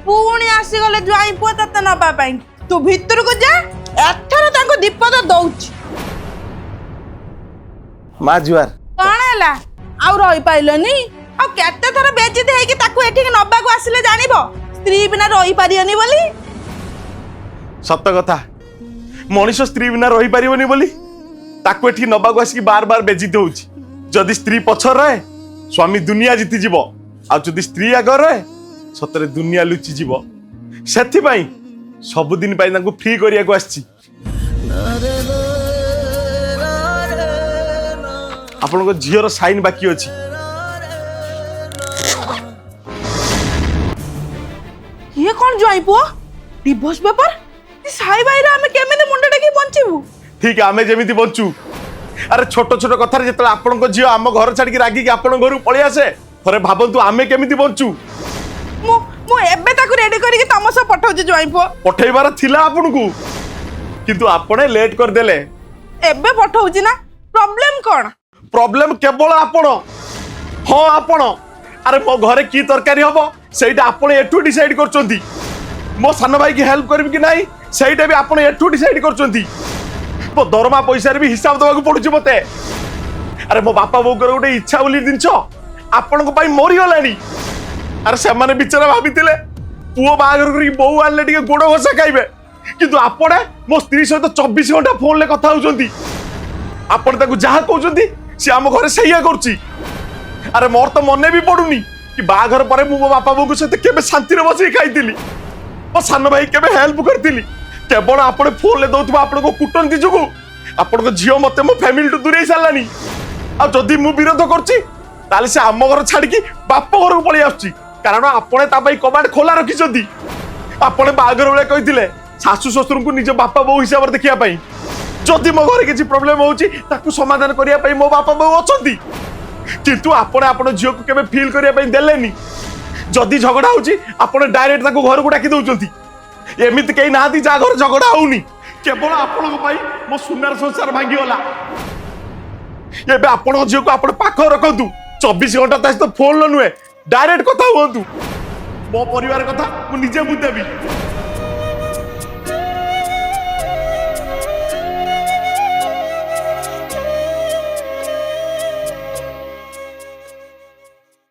ପୁଣି ଆସିଗଲେ ଜ୍ୱାଇଁ ପୁଅ ତତେ ନବା ପାଇଁ। ତୁ ଭିତରକୁ ଯା, ଏଥର ତାଙ୍କୁ ଦୀପଦ ଦଉଛି। ମା, ଜୁହାର। କଣ ହେଲା, ଆଉ ରହିପାରିଲନି? ଆଉ କେତେ ଥର ବେଜିତ ହେଇକି ତାକୁ ଏଠିକି ନବାକୁ ଆସିଲେ ଜାଣିବ ସ୍ତ୍ରୀ ବିନା ରହିପାରିବନି ବୋଲି। ସତ କଥା, ମଣିଷ ସ୍ତ୍ରୀ ବିନା ରହିପାରିବନି ବୋଲି ତାକୁ ଏଠି ନବାକୁ ଆସିକି ବାର ବାର ବେଜିତ ହଉଛି। ଯଦି ସ୍ତ୍ରୀ ପଛରେ ରହେ, ସ୍ୱାମୀ ଦୁନିଆ ଜିତିଯିବ, ଆଉ ଯଦି ସ୍ତ୍ରୀ ଆଗରେ ରହେ, ସତରେ ଦୁନିଆ ଲୁଚିଯିବ। ସେଥିପାଇଁ ସବୁଦିନ ପାଇଁ ତାଙ୍କୁ ଫ୍ରି କରିବାକୁ ଆସିଛି। ଆପଣଙ୍କ ଝିଅର ସାଇନ୍ ବାକି ଅଛି। ଇଏ କଣ ଜ୍ୱାଇଁ ପୁଅ, ଡିଭୋର୍ସ ପେପର? ସାଇ ଭାଇରେ ଆମେ କେମିତି ମୁଣ୍ଡ ଟେକି ବଞ୍ଚିବୁ? ଠିକ, ଆମେ ଯେମିତି ବଞ୍ଚୁ। ଆରେ, ଛୋଟ ଛୋଟ କଥାରେ ଯେତେବେଳେ ଆପଣଙ୍କ ଝିଅ ଆମ ଘର ଛାଡ଼ିକି ରାଗିକି ଆପଣଙ୍କ ଘରକୁ ପଳେଇ ଆସେ, ଥରେ ଭାବନ୍ତୁ ଆମେ କେମିତି ବଞ୍ଚୁ। ମୁଁ ଏବେ ତାକୁ ରେଡି କରିକି ତମ ସହ ପଠଉଛି ଜ୍ୱାଇଁ ପୁଅ। ପଠେଇବାର ଥିଲା ଆପଣଙ୍କୁ, କିନ୍ତୁ ଆପଣ ଲେଟ୍ କରିଦେଲେ। ଏବେ ପଠଉଛି ନା, ପ୍ରୋବ୍ଲେମ କଣ? ପ୍ରୋବ୍ଲେମ କେବଳ ଆପଣ। ହଁ, ଆପଣ। ଆରେ, ମୋ ଘରେ କି ତରକାରୀ ହବ ସେଇଟା ଆପଣ ଏଠୁ ଡିସାଇଡ୍ କରୁଛନ୍ତି। ମୋ ସାନ ଭାଇକି ହେଲ୍ପ କରିବି କି ନାହିଁ, ସେଇଟା ବି ଆପଣ ଏଠୁ ଡିସାଇଡ୍ କରୁଛନ୍ତି। ମୋ ଦରମା ପଇସାରେ ବି ହିସାବ ଦେବାକୁ ପଡୁଛି ମତେ। ଆରେ, ମୋ ବାପା ବୋଉଙ୍କର ଗୋଟେ ଇଚ୍ଛା ବୋଲି ଜିନିଷ ଆପଣଙ୍କ ପାଇଁ ମରିଗଲାଣି। ଆରେ, ସେମାନେ ବିଚାରା ଭାବିଥିଲେ ପୁଅ ବାହାଘର କରିକି ବୋଉ ଆଣିଲେ ଟିକେ ଗୋଡ ଘଷା ଖାଇବେ, କିନ୍ତୁ ଆପଣ ମୋ ସ୍ତ୍ରୀ ସହିତ 24 ଘଣ୍ଟା ଫୋନରେ କଥା ହଉଛନ୍ତି। ଆପଣ ତାକୁ ଯାହା କହୁଛନ୍ତି, ସେ ଆମ ଘରେ ସେଇଆ କରୁଛି। ଆରେ, ମୋର ତ ମନେ ବି ପଡୁନି କି ବାହାଘର ପରେ ମୁଁ ମୋ ବାପା ବୋଉଙ୍କ ସହିତ କେବେ ଶାନ୍ତିରେ ବସିକି ଖାଇଥିଲି, ମୋ ସାନ ଭାଇ କେବେ ହେଲ୍ପ କରିଥିଲି। କେବଳ ଆପଣ ଫୋନରେ ଦଉଥିବା ଆପଣଙ୍କ କୁଟନ୍ତି ଯୋଗୁ ଆପଣଙ୍କ ଝିଅ ମତେ ମୋ ଫ୍ୟାମିଲିଠୁ ଦୂରେଇ ସାରିଲାଣି। ଆଉ ଯଦି ମୁଁ ବିରୋଧ କରୁଛି, ତାହେଲେ ସେ ଆମ ଘର ଛାଡିକି ବାପ ଘରକୁ ପଳେଇ ଆସୁଛି, କାରଣ ଆପଣ ତା ପାଇଁ କବାଟ ଖୋଲା ରଖିଛନ୍ତି। ଆପଣ ବାହାଘର ବେଳେ କହିଥିଲେ ଶାଶୁ ଶ୍ୱଶୁରଙ୍କୁ ନିଜ ବାପା ବୋଉ ହିସାବରେ ଦେଖିବା ପାଇଁ। ଯଦି ମୋ ଘରେ କିଛି ପ୍ରୋବ୍ଲେମ ହଉଛି, ତାକୁ ସମାଧାନ କରିବା ପାଇଁ ମୋ ବାପା ବୋଉ ଅଛନ୍ତି। କିନ୍ତୁ ଆପଣ ଆପଣ ଝିଅକୁ କେବେ ଫିଲ୍ କରିବା ପାଇଁ ଦେଲେନି। ଯଦି ଝଗଡ଼ା ହଉଛି, ଆପଣ ଡାଇରେକ୍ଟ ତାକୁ ଘରକୁ ଡାକି ଦଉଛନ୍ତି। ଏମିତି କେହି ନାହାନ୍ତି ଯାହା ଘରେ ଝଗଡ଼ା ହଉନି। କେବଳ ଆପଣଙ୍କ ପାଇଁ ମୋ ସୁନାର ସଂସାର ଭାଙ୍ଗିଗଲା। ଏବେ ଆପଣଙ୍କ ଝିଅକୁ ଆପଣ ପାଖ ରଖନ୍ତୁ। 24 ଘଣ୍ଟା ତା ସହିତ ଫୋନରେ ନୁହେଁ, ଡାଇରେକ୍ଟ କଥା ହୁଅନ୍ତୁ। ମୋ ପରିବାର କଥା ମୁଁ ନିଜେ ବୁଝିଦେବି।